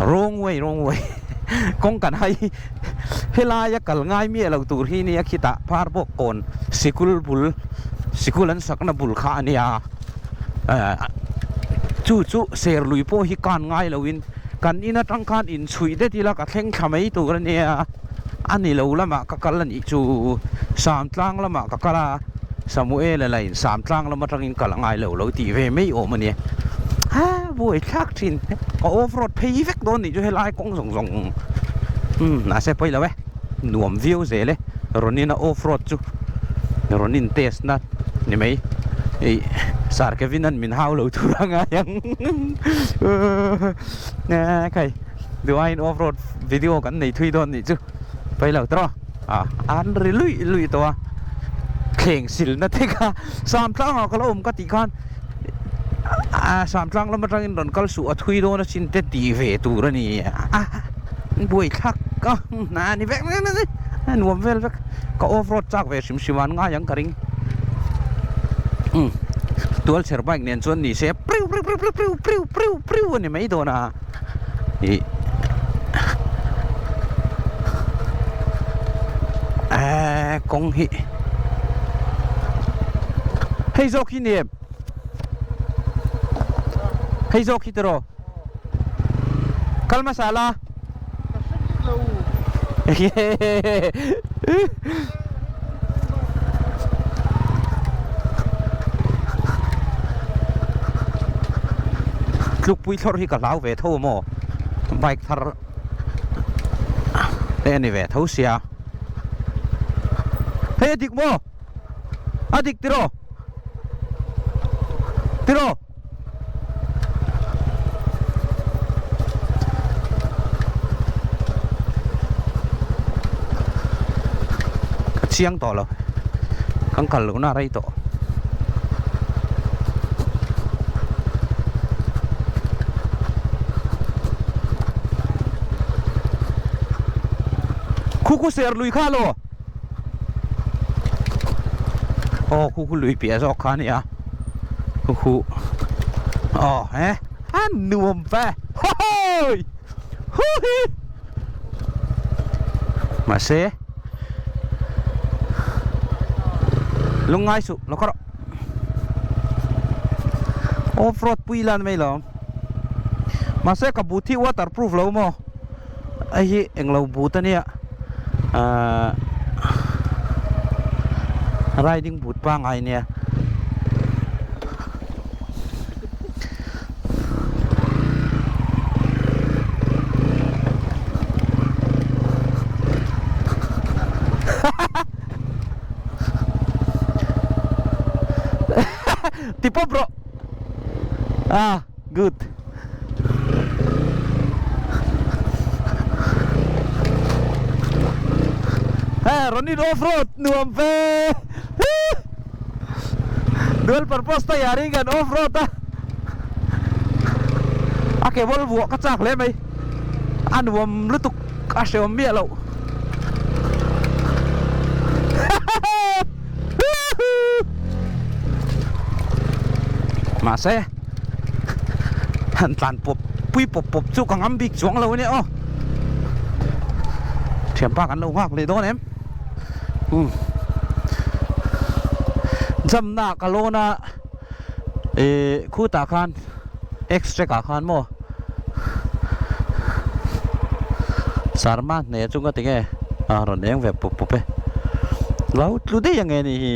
Wrong way, wrong way. Kawng kan hai helaia kal ngai miah lo tur hi nia khitah Pharbawk kawn sikul bul sikul an sakna bul kha a nia. Chu chu serlui pawh hi kan ngai loin kan in atang khan inchhuih det ila ka thleng thla mai tur a nia. A ni lo lamah ka kal a nih chu Samtlang lamah ka kal a, Samuel-a lain Samtlang lam atangin kal a ngai lo lo tih ve mai awm a nia. Ha buai thlak thin ka off road phei vek dawn nih chu helai kawng zawng zawng umm mahse pawi lo e nuam viau zel e rawn in a off road chu rawn in test na ni mai ih Sir Kevin an min hau lo tur a ngai ang khai. Duaiin off road video kan nei thui dawn nih chu pawi lo tawh a an ri luih luih tawh a thleng silna te kha Samtlangah ka lo awm ka tih khan a Samtlang lam atangin rawn kal suh a thui dawn asin te tih ve tur a ni a buai thlak a a ni vek vek a nuam vel vek ka off road chak ve hrim hrim a an ngai ang ka ring umm tualchher bike nen chuan ni se priu priu priu priu priu priu priu a ni mai dawn a. Ih eh kawng hi hei zawk hi ni em hei zawk hi tiraw kal hmasa la Tlukpui thlawrh hi ka hlau ve tho maw bike thar te a ni ve tho sia hei a dik maw a dik tiraw tiraw. Ka chiang tawh lo kan kal lohna a rei tawh khu khu ser lui kha lo aw khu khu lui piah zawk kha a nia. Hu Aw he a nuam ve Hawhawi Huhi Mahse Lungngai suh lo kawr rawh Off road pui ila ni mai lo Mahse ka boot hi waterproof lo maw Hei hi englo boot a nia ahh riding boot pangngai a nia. Ti pawp rawh ah good. He rawn in off road nuam ve dual purpose tayari kan off road a a ke bawlh vuah ka chak hle mai a nuam lutuk a hreawm miah loh. Mahse han tlan pawp pui pawp pawp chu ka ngam bik chuang lo a nia aw. Thianpa kan lo nghak leh dawn em? Umm Jamna ka lawn a ih khutah khan extract ah khan maw Sarma hne chu nga tinge a rawn eng ve pup pup e lo tlu daih ang e ni hi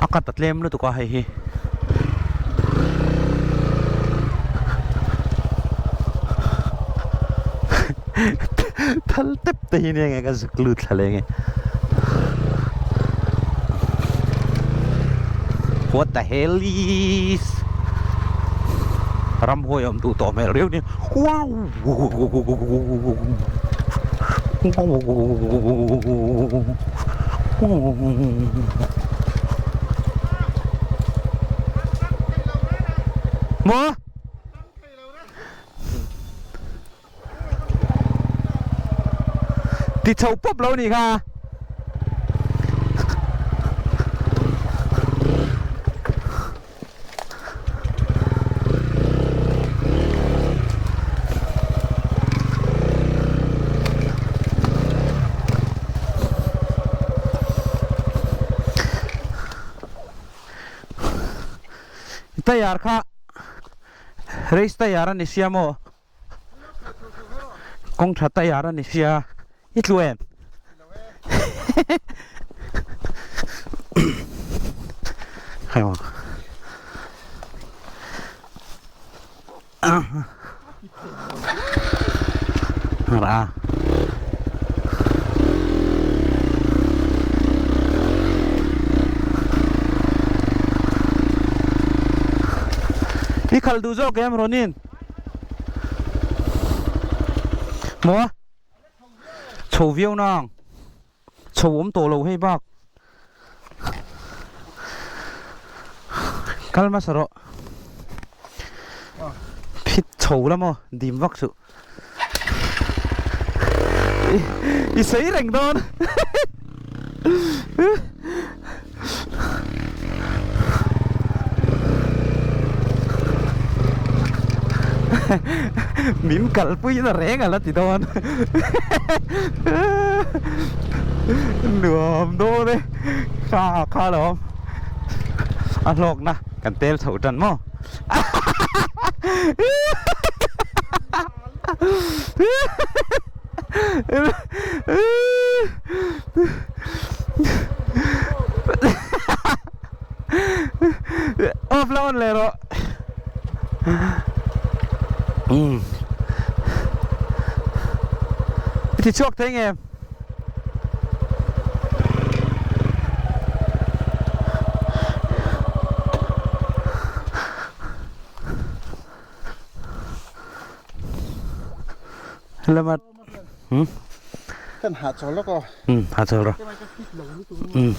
a cut a tlem lutuk a hei hi. Thal tep te hi nia nge ka zuk lut thla leh nge. What the hell is Ramhuai awm duh tawh hmel riau nia. Wow! Maw? Ti chho pawp lo nih kha. Tayar kha race tayar a ni sia maw? Kawng tha tayar a ni sia i tlu em? Ra. I khal duh zawk em Ronin? Maw? Chho viau nang. Chho awm tawh lo hei bak. Kal hmasa rawh. Phit chho la maw dim vak suh. I sei reng dawn. Min kalpui na reng a la ti dawn. Nuam dawn e. Kha kha lo awm. A hlawkna kan tel chho tan maw. Off la on leh rawh. Umm. I ti chhuak thei nge? Lama hmm kan ha chawl lawk aw hmm ha chawl rawh hmm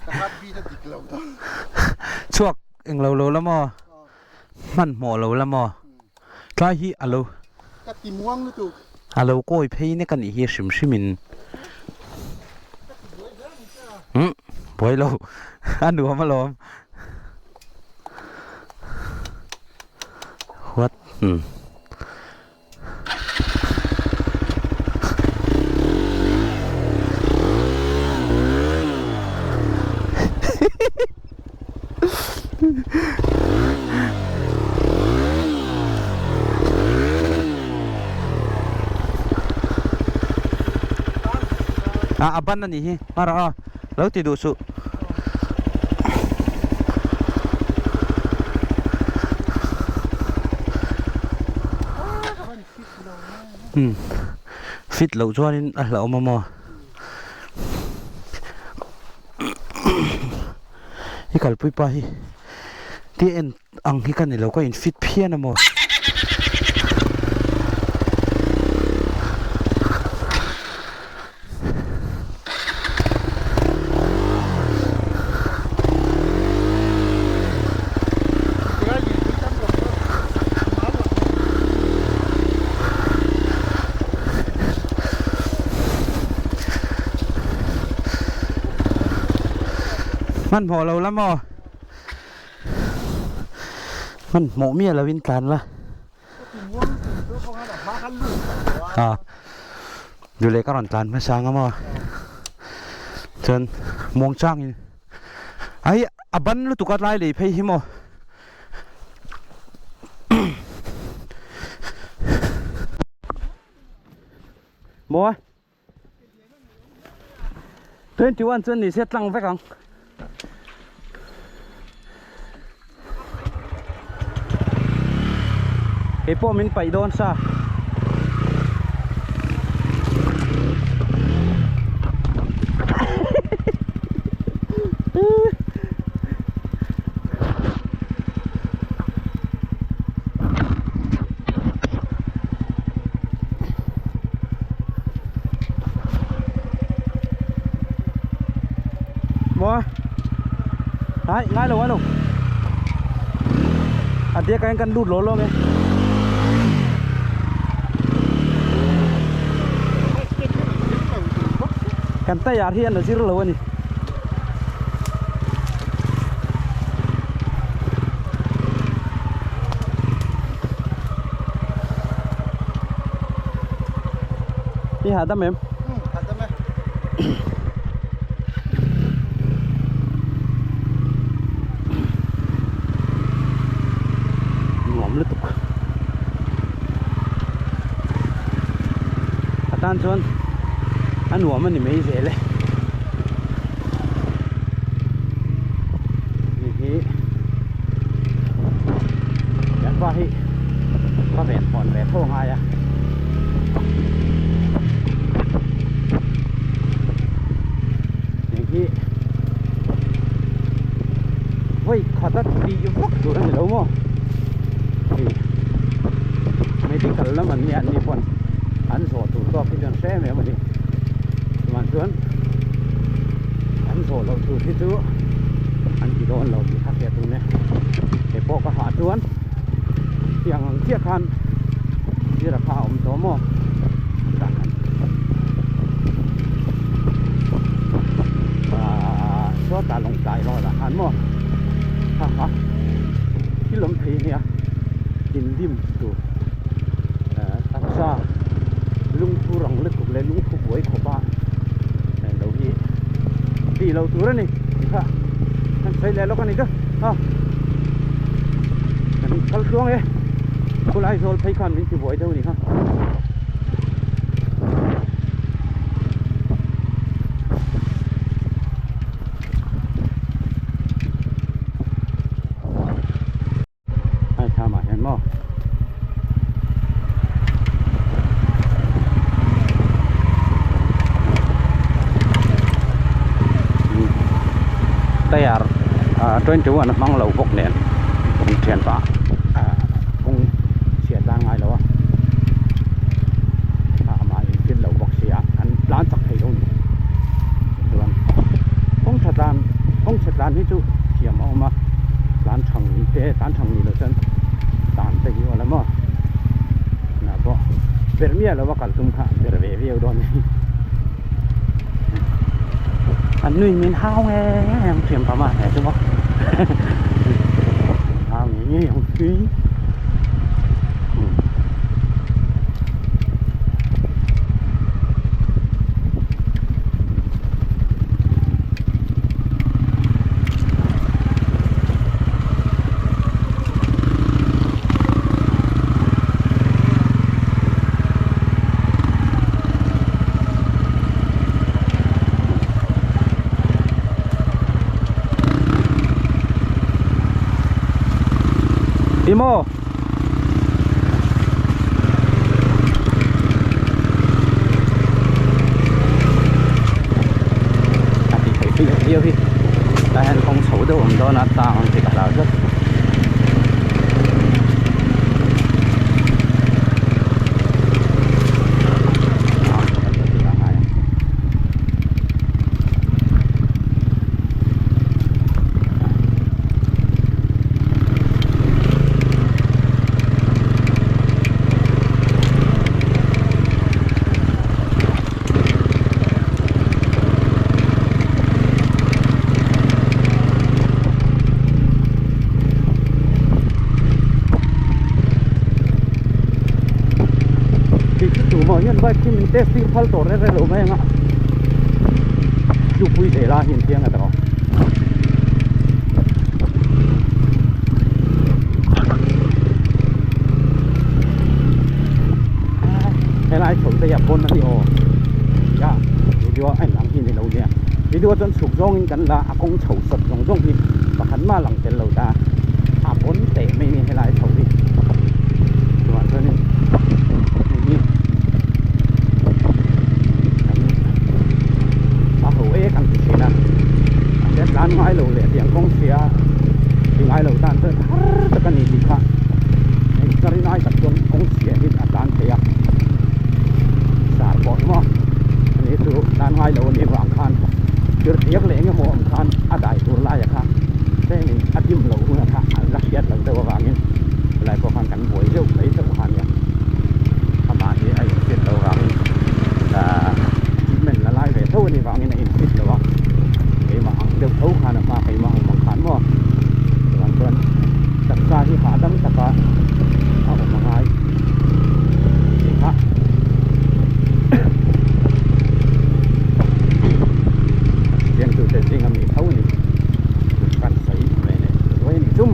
ka heartbeat a dik lo ta chhuak eng lo lo la maw hmanhmawh lo la maw tlai hi a lo ka ti muang lutuk a lo kawi phei nek a nih hi hrim hrim in hmm buai lo a nuam alawm. What? Hmm. A ban a nih hi hmar a lo ti duh suh. Hmm fit loh chuanin a hlauhawm a maw i kalpui pa hi tia en ang hi ka ni lo ka in fit phian a maw. Hmanhmawh lo la maw? Hmanhmawh miah lovin tlan la. A duh leh ka rawn tlan hmasa ang a maw chuan muang changin ai a ban lutuk a tlai lei phei hi maw maw 21 chuan ni se tlang vek ang. Kei pawh min paih dawn sa. Maw Đấy, ngay lâu ngay lâu À tiếc anh cần đút lỗ luôn ấy Kan tayar hian a zir lo a ni. I hahdam em? Hahdam e. tan chuan a nuam a ni mai zel e. Hei hi thianpa hi ka ven hawn ve tho angai a. Hei hi vawi khat a tih vak tur a ni lo maw? Hei medical lam an nia an ni pawn an zawh tur tawk hi chu an hre em em a ni. Chuvang chuan an zawh loh tur hi chu an ti dawn lo tih kha hriat tum e. Kei pawh ka hah chuan tiang ang chiah khan zira kha a awm tawh maw tah khan ahh sawtah lawngtlai road ah khan maw ha ha thil awm thei ania indim tur eh taksa lungphu rang lutuk leh lungphu buai khawp a lo hi tih loh tur a ni tih kha kan sawi leh lawk a ni chu a kan kal tluang e khulai zawl phei khan min ti buai deuh a ni kha. Hai thlam ah hian maw Tyre ah 21 a hmang lo bawk nen thian pah ah kawng chhiat lan ngai lo a amah in fit lo bawk sia an tlan chak thei lo a ni chuan kawng tha tlan kawng chhe tlan hi chu thiam a awm a tlan thang ni te tlan thang ni lo chuan tan te hi aw la maw tunah pawh ber miah lo a kal tum kha ber ve viau dawn a ni an nui min hau nge nge ang thiam pam a he chu maw hau nge nge ang tui. Đi mô A ti thei phei viau hi tah hian kawng chho deuh a awm dawn a tlang ang tih ka hlau tlat. Tih chu tumah hian bike hi min test tir phal tawh reng reng lo mai ang a chupui leh lai hi an chiang a tawh. Helai chho te hi a pawn a ni aw tia video a inang hi ni lo nia video chuan chhuk zawngin kan la a kawng chho sawt zawng zawng hi pakhat mah lang tel lo ta a pawn teh mai ni helai chho hi chuan chuanin hei hi a ho ek ang ti thin a a hriat tlan ngai lo leh tiang kawng chhia ti ngai lo tan chuan har tak a ni tih kha hei ka rin ai tak chuan kawng chhia hi a tlan thei a sar pawh hi maw ani chu tlan ngai lo a nih vang khan thir thiak leh eng emaw awm khan a dai tur laia kha tlemin a dim loh hun a kha a la hriat loh deuh avangin helai pawh khan kan buai deuh mai chauh kha ania amah hi a in fit loh vangin ahh treatment la lai ve tho a nih vangin a in fit lo a keimah ang deuh tho khan a hma keimah awm ang khan maw chuan chuan taksa hi hahdam taka a awm a ngai tih kha fiamtute zinga mi tho a ni kan sawi ve leh ruai a ni chum.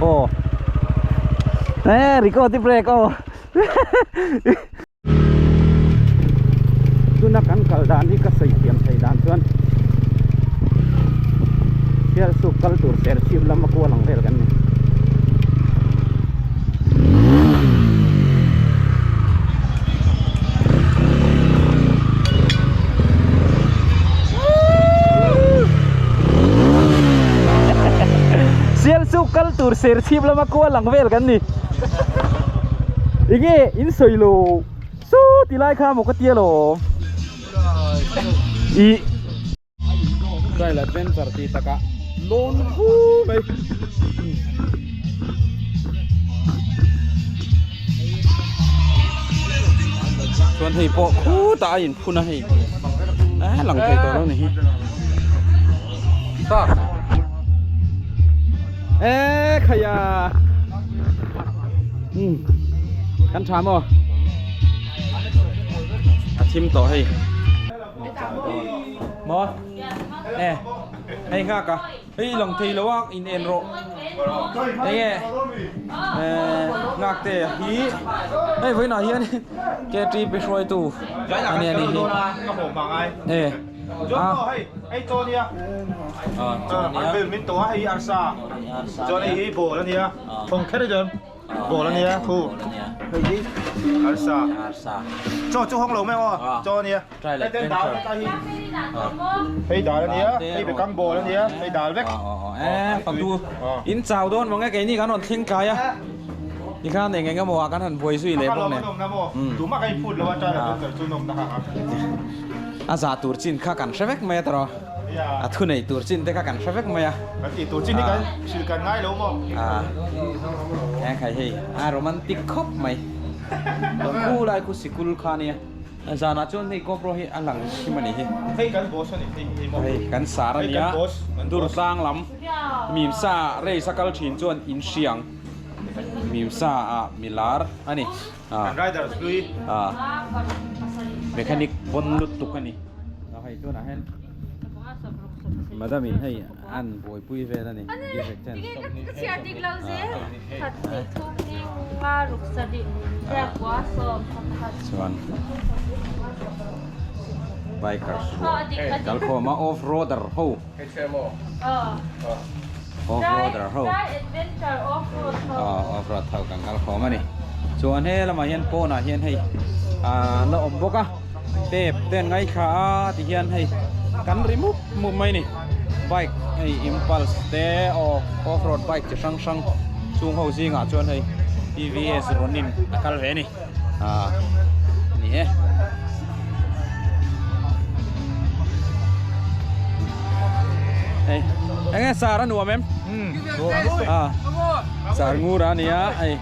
Aw Eh record i break aw Tuna kan kal dan hi ka sawi thiam thei dan chuan Sialsuk kal tur serchhip lam a kual ang vel kan ni. Sialsuk kal tur serchhip lama kual ang vel kan ni. Enge in sawi lo saw ti lai kha maw ka tia lawm. Ih. Trail adventure tih takah lawn hu mai. Chuan hei pawh khutah a inphun a hei a lang thei tawh lo ni hi. E khaia um kan tha maw a thim tawh hei. Maw e hei nghak a hei lang thei lo a in en rawh enge nghak te hi hei vawiinah hian KTP hruaitu a nia ni hi e a a Ball ania thu hei hi arsa chaw chu hawng lo mai aw chaw ania hei ten dal vek a hi hei dal ania hei bekang ball ania hei dal vek e fatu in chau dawn mang e keini kan rawn thleng tlai a tikhan eng eng emaw ah kan han buai zui leh bawk nen tumah kan inphut lo a try adventure chu nawmna kha a za tur chin kha kan hre vek mai a tawrh. A thu nei tur chin te kha kan hre vek mai a. Kan tih tur chin hi kan hrilh kan ngai lo maw? A e khai hei a romantic khawp mai. Chuan khu lai khu sikul kha ania. Zanah chuan hei GoPro hi a lang hrim a nih hi. Hei kan boss a ni hei hi maw? Hei kan sar a nia. Durtlang lam Mimsa race a kal thin chuan in hriang Mimsa ah milar a ni. Kan riders hlui. Mechanic pawn lutuk a ni. Hei tunah hian madam in hei an buaipui vel a ni. Chuan bikers kal khawm a off roader ho off roader ho off road ho kan kal khawm a ni. Chuan he lamah hian pawnah hian hei la awm bawk a. Tep te an ngaithla a ti hian hei kan ri mup mup mai a ni bike hei impulse te aw off road bike chi hrang hrang chung ho zingah chuan hei TVS Ronin a kal ve a ni ah ni e. Hei enge sar a nuam em ah sar ngur a nia hei.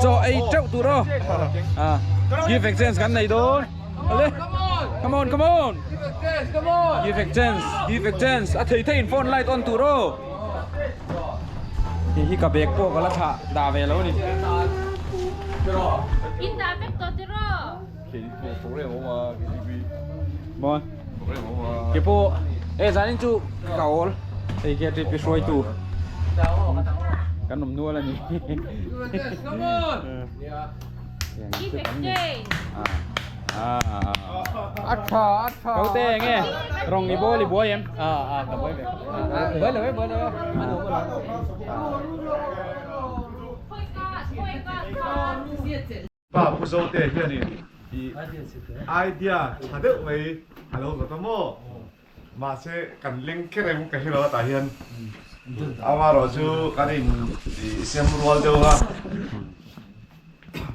Chaw ei teuh tur aw ah give exchange kan nei dawn ale come on come on give exchange give exchange a thei thei in phone light on tur aw hei hi ka bag pawh ka la thlah dah ve lo a ni maw ke pawh e zanin chu ka awl hei khi a trip hruaitu kan awm nual a ni Kaute enge rawng i bawl i buai em ka buai ve buai lo e buai lo e Pa Pu Zote hianin i idea tha deuh mai a lo zawt a maw? Mahse kan leng kher em ka hre lo a tah hian amaherawh chu kan in sem rual deuh a,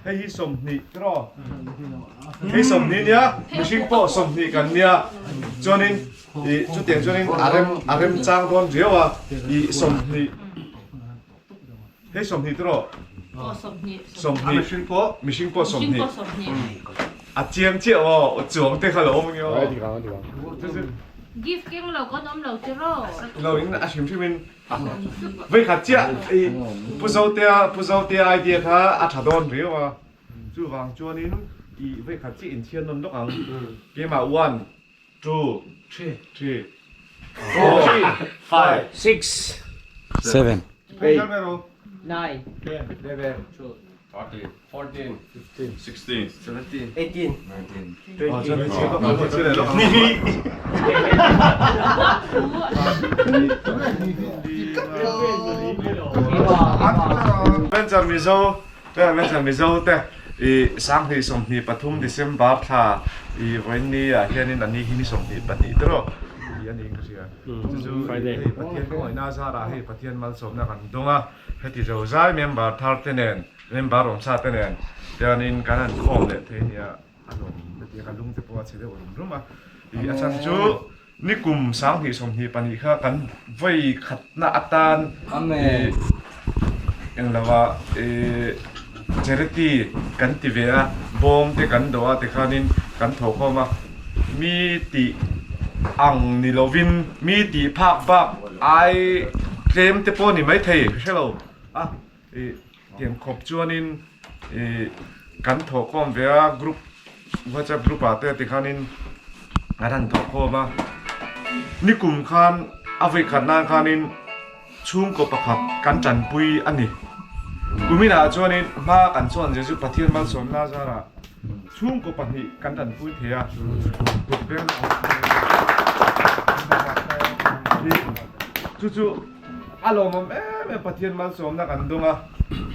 hei hi 20 tiraw? Hei 20 nia mihring pawh 20 kan nia chuanin i chutiang chuanin a rem a remchang dawn riau a i 20 Hei 20 tiraw? Aw 20. 20. Mihring pawh. Mihring pawh 20. Mihring pawh 20. A chiang chiah maw? Chuang te kha lo awm ang emaw? Gift keng lo kan awm lo tiraw? Lo in a hrim hrim in vei khat chiah i Pu Zotea Pu Zotea idea kha a tha dawn riau a. Chuvang chuanin i vei khat chiah inthian nawn lawk ang. Keimah one, two, three, four. 5 6 7 8 9, 10 11 13 14 15 16 17 18, Adventure Mizo te Adventure Mizo te i 2023 December thla i vawiin ni ah hianin a ni hi ni 22 tiraw i a niin ka hria chu chu hei Pathian khawngaihna zarah hei Pathian malsawmna kan dawng a heti zozai member thar te nen member awmsa te nen tianin kan han khawm leh thei nia a lawm hetiang a lung te pawh a chhe deuh rum rum a i a chhan chu Nikum 2022 kha kan vawi khatna atan i englo ah i charity kan ti ve a, bawm te kan dawh a tikhanin kan thawhkhawm a, mi tih ang ni lovin mi tih phak bak ai tlem te pawh a ni maithei ka hre lo a, i tiang khawp chuanin i kan thawhkhawm ve a group whatsapp group ah te tikhanin an han thawhkhawm a nikum khan a vawi khat nan khanin chhungkaw pakhat kan tanpui a ni kuminah chuanin hma kan chuan zir chu Pathian malsawmna zarah chhungkaw pahnih kan tanpui thei a kut veng chu chu A lawmawm em em Pathian malsawmna kan dawng a,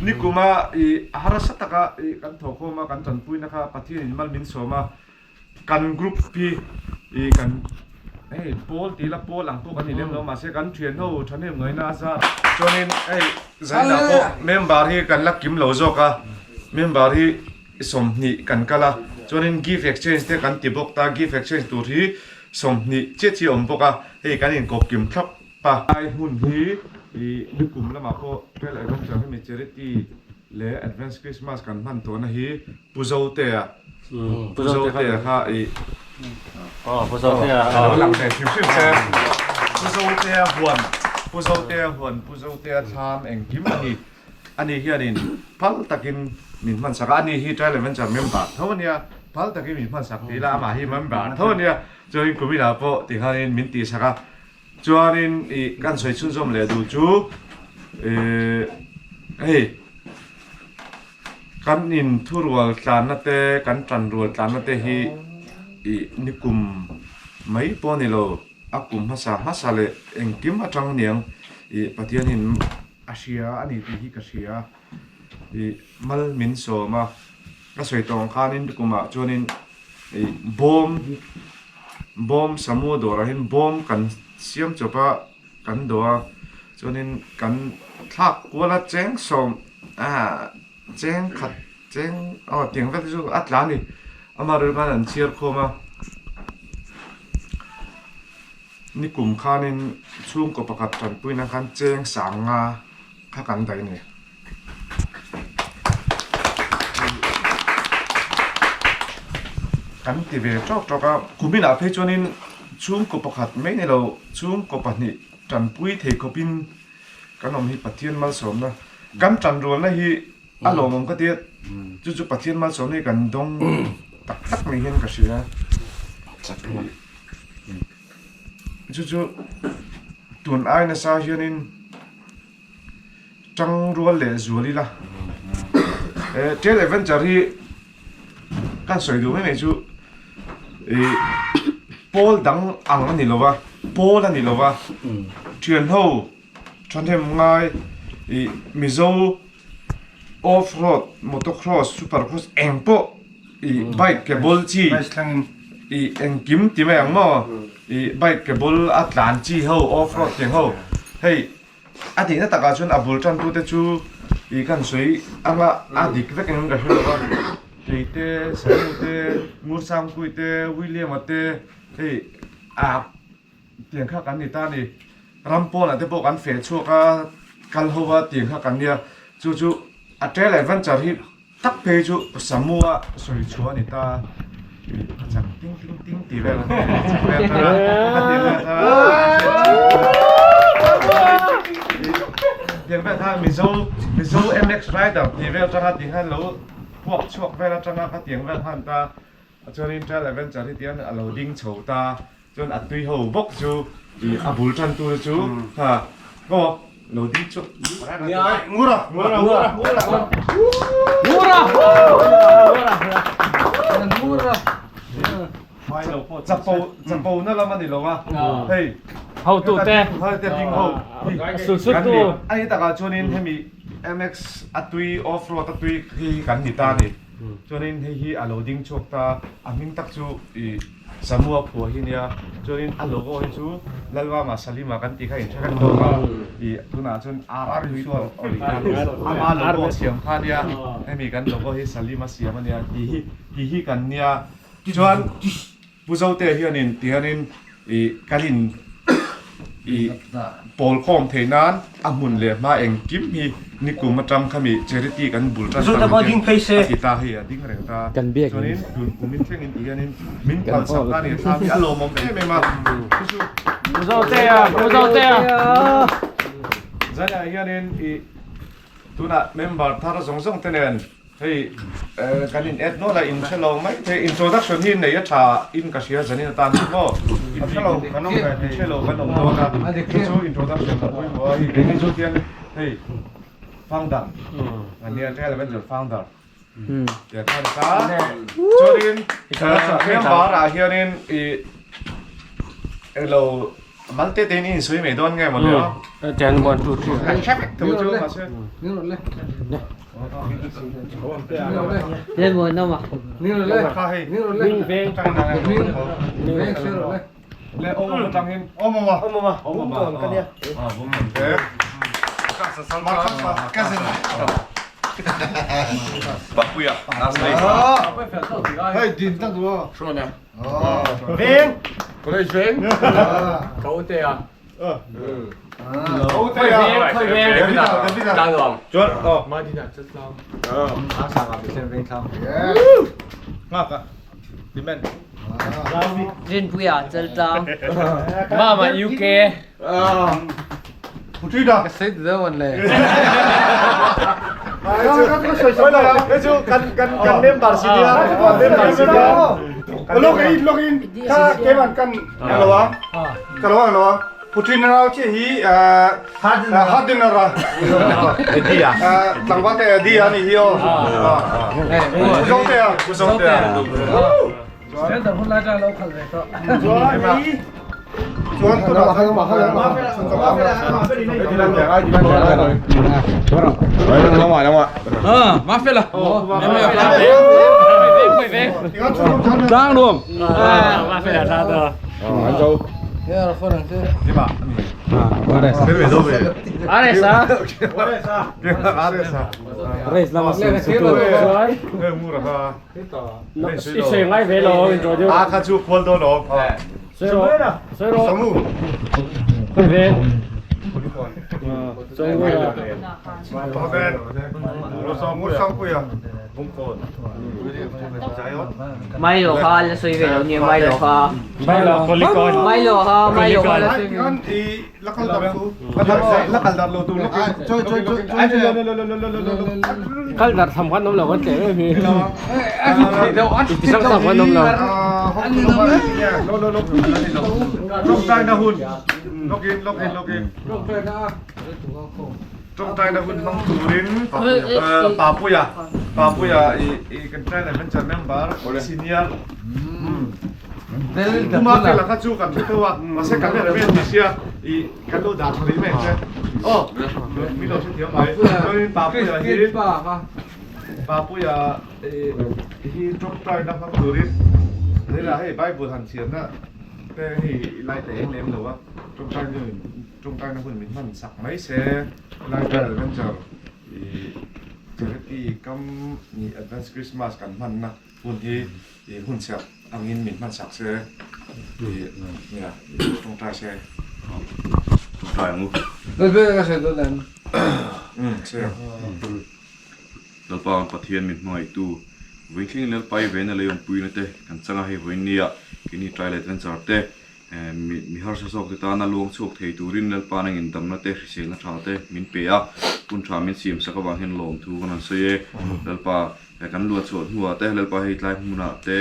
nikuma i harsa taka i kan thawhkhawm a kan tanpuina kha Pathian in mal min sawm a, kan group hi i kan hei pawl tih ila pawl ang pawh kan ni lem lo mahse kan thian ho thahnem ngaihna a zar chuanin hei zainah pawh member hi kan la kim lo zawk a, member hi 20 kan kal a, chuanin gift exchange te kan ti bawk ta, gift exchange tur hi 20 chiah chiah a awm bawk a, hei kan inkawp kim thlap. Pa. Lai hmun hi i nikum lamah pawh Trail Adventure hemi charity leh Advance Christmas kan hman tawhna hi Pu Zotea Pu Zotea kha i Pu Zotea a lo lang ve hrim hrim se Pu Zotea huan Pu Zotea huan Pu Zotea thlam engkim a ni ani hianin phal takin min hman sak a ani hi Trail Adventure member tho ania phal takin min hman sak tih ila amah hi member tho ania chuanin kuminah pawh tikhanin min tihsak a. Chuanin ih kan sawi chhunzawm leh duh chu ih hei kan in thurual tlanna te kan tanrual tlanna te hi ih nikum mai pawh a ni lo a kum hmasa hmasa leh engkim atang aniang ih Pathianin a hria a ni tih hi ka hria ih mal min sawm a ka sawi tawh ang khanin nikumah chuanin. Bawm bawm samu dawrah hian bawm kan siam chawp a kan dawh a chuanin kan thlak kual a cheng sawm ah cheng khat cheng aw tiang vel te chu a tla a ni amaherawhchu khan an chhiar khawm a nikum khanin chhungkaw pakhat tanpuina khan cheng sang nga kha kan daih a ni. Kan ti ve tawk tawk a, kuminah phei chuanin chhungkaw pakhat mai ni lo chhungkaw pahnih tanpui thei khawpin kan awm hi Pathian malsawmna kan tanrualna hi a lawmawm ka tia chu chu Pathian malsawmna hi kan dawng tak tak mai hian ka hria chu chu tun ai nasa hianin. Tang rual leh zual ila eh trail adventure hi kan sawi duh mai mai chu ih pawl dang ang a ni lo va pawl a ni lo va thian ho thahnem ngai ih mizo off road motocross super cross eng pawh ih bike ke ball chi ih engkim ti mai ang maw ih bike ke ball a tlan chi ho off road tiang ho hei. A tihna takah chuan a bul tantute chu ih kan sawi anga a dik vek engin ka hre lo a, kei te, Samu te, Ngursangpui te, William-a te hei a tiang kha kan ni ta a ni. Ram pawnah te pawh kan feh chhuak a, kal ho a tiang kha kan nia. Chu chu a trail adventure hi tak phei chu Samu-a sawi chhuah a ni ta a, a chak ting ting ting tih vel a vel thar a, a ti vel thar a, tiang vel kha Mizo Mizo MX rider tih vel atanga ti khan lo puak chhuak vel atanga kha tiang vel khan ta chuanin trail adventure hi tiang a lo ding chho ta chuan a tui ho bawk chu. I a bul tan tu chu ha aw lo ding chu Ngura ngura ngura Ngura Ngura chapo chapo na lam ani lo a hei Hau tu te ha te ding ho Sul sut tu ani taka chuanin hemi MX atui off road atui hi kan ni ta ni chuanin hei hi a lo ding chhuak ta a hming tak chu i Samua phua hi nia chuanin a logo hi chu Lalvama Salima kan tih kha in hre vek tawh a ih tunah chuan R tui tawh ama logo siam kha nia hemi kan logo hi Salima siam ania tih hi tih hi kan nia chuan Pu Zote hianin tihianin ih kan in ih pawl khawm theih nan a hmun leh hma engkim hi nikum atang khami charity kan bul tan tak in a ti ta hei a ding reng ta chuanin tun kum in thlengin ti hianin min phalsak ta a ni thlam hi a lawmawm em em a chu chu Pu Zotea Pu Zotea Zanah hianin ih tunah member thar zawng zawng te nen Hei kan in add nual a in hre lo mai thei introduction hi nei a tha in ka hria zanin atan chu maw in hre lo kan awm ve in hre lo kan awm dawn a chu chu introduction a pawimawh a hei keini chu tiang hei founder ania Trail Adventure founder tiang khan ta chuanin member ah hianin i elo malte te in insawi mai dawn nge mawni aw 10 1 2 3 kan hre vek tho chu mahse Rinpuia Chaltlang. Mama UK. Putin rau chi hi Hardinara tlangval te di a ni hi aw Zote a Zote a chuan tunah Tlang nuam. Race lama su su tu. A kha chu khual dawn awm. Milo kha la sawi ve lo nia Milo kha. Milo kha Milo kha la sawi ve. Kal dar tham khan awm lo kan tlem em hi. Ti sang tham khan awm lo. Tawngtaina hun hmang turin Papuia Papuia i kan Trail Adventure member senior Kuma te laka chu kan hre tho a mahse kan hre ve ti sia i kan lo dah tha rih mai ang che aw mi lo hrethiam mai chuanin Papuia hi Papuia hi tawngtaina hmang turin hela hei Bible han chhiarna te hei lai te eng lem lo a tawngtaina Tawngtaina hun min hman sak mai se, helai Trail Adventure i Charity kam ni Advance Christmas kan hmanna hun hi i hun chhiat angin min hman sak se i nia i tawngtai se. Tawngtai ang u. Umm se. Lalpa kan Pathian min hmangaihtu Vawiinthleng Lalpa i vena lei awmpuina te kan changa hei vawiin nia keini Trail Adventure te Mi harsa zawk te tana luang chhuak thei turin Lalpa nangin damna te, hriselna tha te min pe a, hun tha min siam sak avang hian lawmthu kan rawn sawi e. Lalpa, kan luan chhuah hnuah te, Lalpa hei tlai hmunah te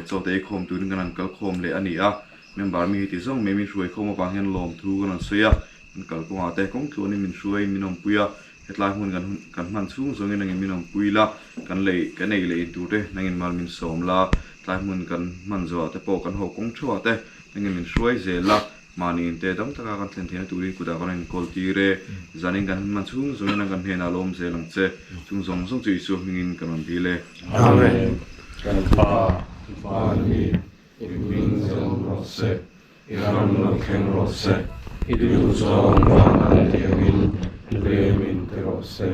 chaw te ei khawm turin kan han kal khawm leh a ni a. Member mi heti zawng mai min hruai khawm avang hian lawmthu kan rawn sawi a, kan kalkawngah te kawng tluanin min hruai min awmpui a, hetlai hmun kan hun kan hman chhung zawngin nangin min awmpui la, kan lei kan ei leh in tur te nangin mal min sawm la, tlai hmun kan hman zawhah te pawh kan haw kawng theuhah te nangin min hruai zel la, mahni in te dam taka kan thlen theihna turin kutah kan rawn inkawl tir e, zanin kan hun hman chhung zawngin nang kan hnenah lawm zel ang che, chung zawng zawng chu Isua hmingin kan rawn dil e. Amen. Kan Pa, Van mi I hming zawng rawh se, i ram lo thleng rawh se, i duh zawng vang an tiangin lemin ti rawh se.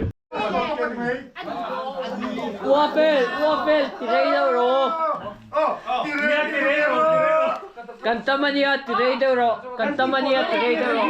Uapel, uapel, ti rei deuh rawh. Kan tam a nia, ti rei deuh rawh. Kan tam a nia, ti rei deuh rawh.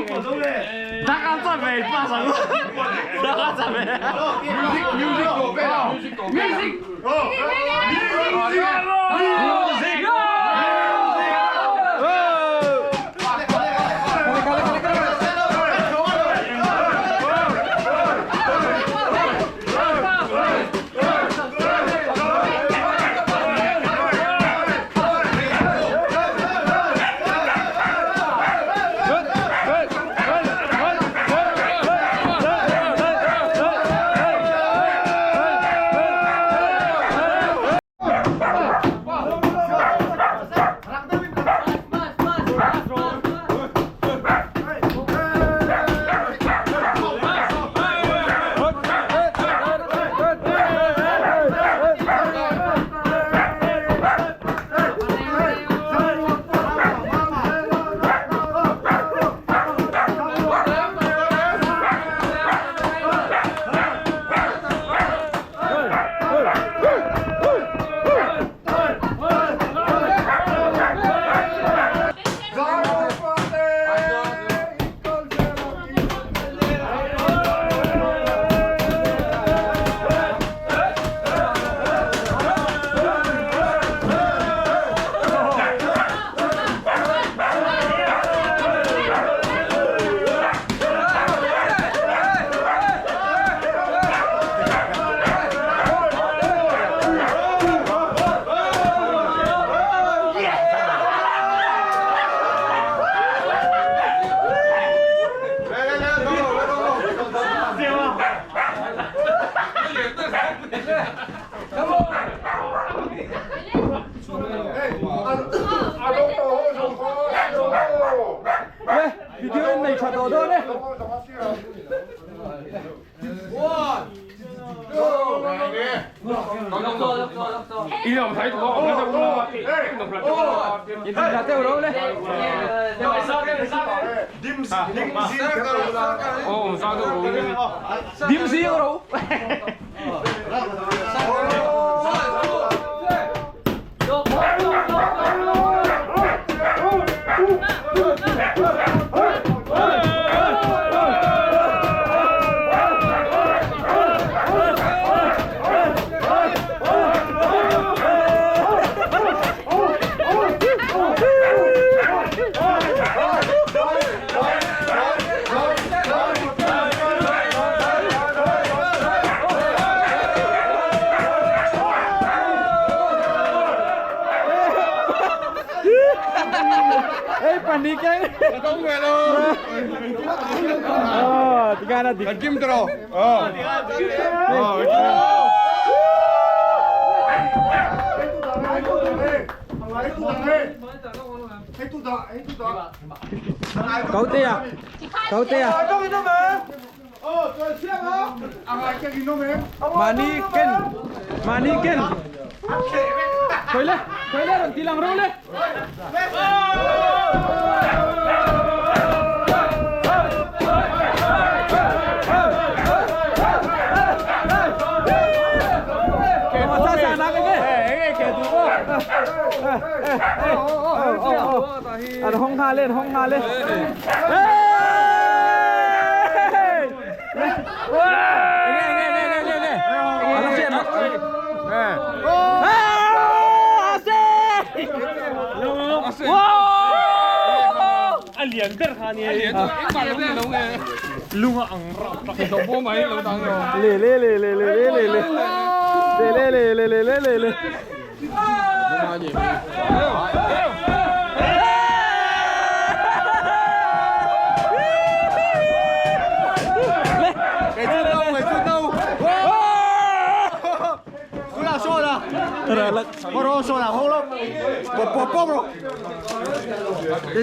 Let's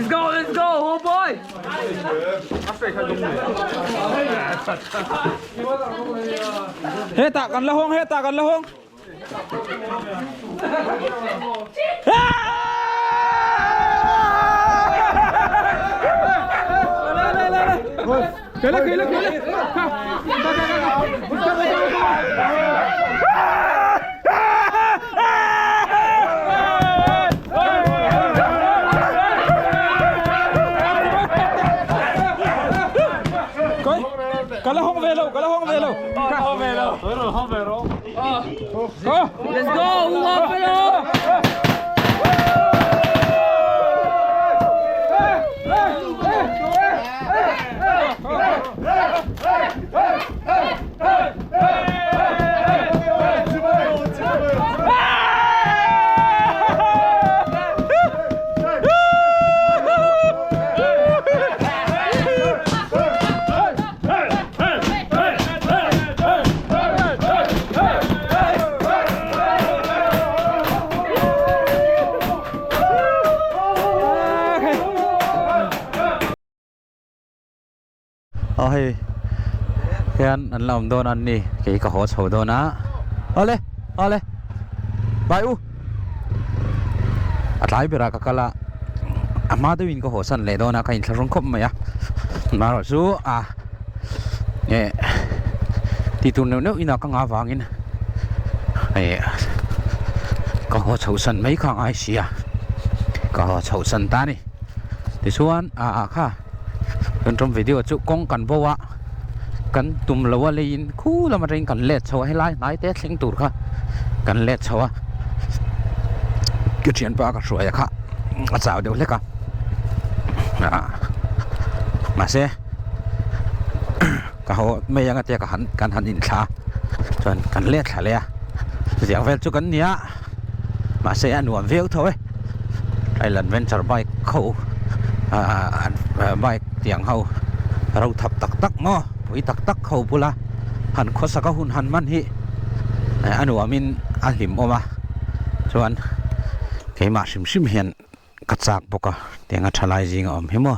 go, let's go, oh boy. Hetah kan la hawng, hetah kan la hawng. Ka la hawng ve lo, ka la hawng ve lo. Ka hawng ve lo. Let's go, oh fellow. Aw hei hian an la awm dawn an ni kei ka haw chho dawn a awle awle bai u a tlai berah ka kal a a hma deuhin ka haw san leh dawn a ka inthlahrung khawp mai a amaherawh chu a eh tih tur neuh neuh inah ka ngah avangin eh ka haw chho san mai kha a ngai si a ka haw chho san ta a ni tichuan ah ah kha. Kan ṭawm video chu kawng kan bo a, kan tum lo a leiin khu lam atangin kan let chho a, helai hnai te thleng tur kha kan let chho a, ka thianpa ka hruai a kha a chau deuh hlek a, ah mahse ka haw mai anga tia ka han kan han inthla a, chuan kan let thla leh a, chutiang vel chu kan ni a. Mahse a nuam viau tho e Trail adventure bike ho ahh bike tiang ho ro thap tak tak maw pui tak tak ho bula han khawsak a hun han man hi a nuamin a hlim awm a chuan keimah hrim hrim hian ka chak bawk a tianga thalai zinga awm hi maw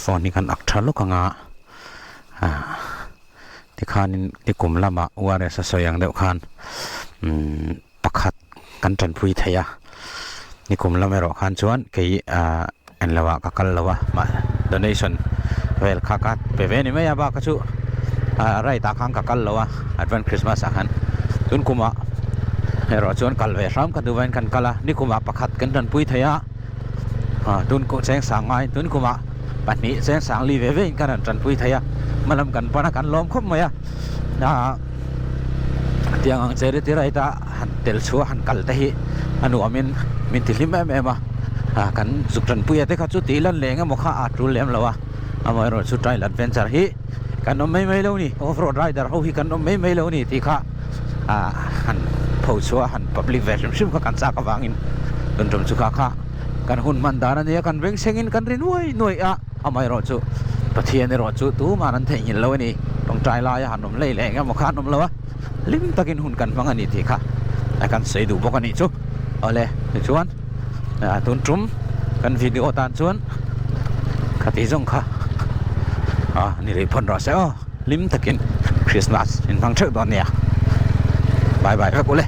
phone hi kan ak tha lawk anga ahh. Tikhanin nikum lamah URS a sawi ang deuh khan umm pakhat kan tanpui thei a, nikum lam erawh khan chuan kei ah en lo ah ka kal lo a mah donation vel kha ka pe ve ni mai a bak kha chu ah right ah khan ka kal lo a advent christmas ah khan tun kumah erawh chuan kal ve hram ka duh vangin kan kal a nikumah pakhat kan tanpui thei a ah tun cheng sang ngai tun kumah. pahnih cheng sang li ve ve in kan han tanpui thei a hmalam kan pan a kan lawm khawp mai a ah tiang ang charity ride a han tel chhuah han kal te hi a nuam in min ti hlim em em a ah kan zuk tanpui a te kha chu tih lan leh eng emaw kha a tul lem lo a amaherawh chu trail adventure hi kan awm mai mai lo ni off road rider ho hi kan awm mai mai lo ni tih kha ah han pho chhuah han public ve hrim hrim kha kan chak avangin tun tum chu kha kha. Kan hun hman dan a nia, kan vengsengin kan ri nuai nuai a, amaherawh chu Pathian erawh chu tuman an theihnghilh lo a ni, tawngtai laia han awm lei leh eng emaw kha an awm lo a, hlim takin hun kan hmang a ni tih kha a kan sawi duh bawk a nih chu. Awle, tichuan tun tum kan video tan chuan khati zawng kha a ni rih phawn rawh se aw, hlim takin Christmas in hmang theuh dawn nia. Bye bye vek ule.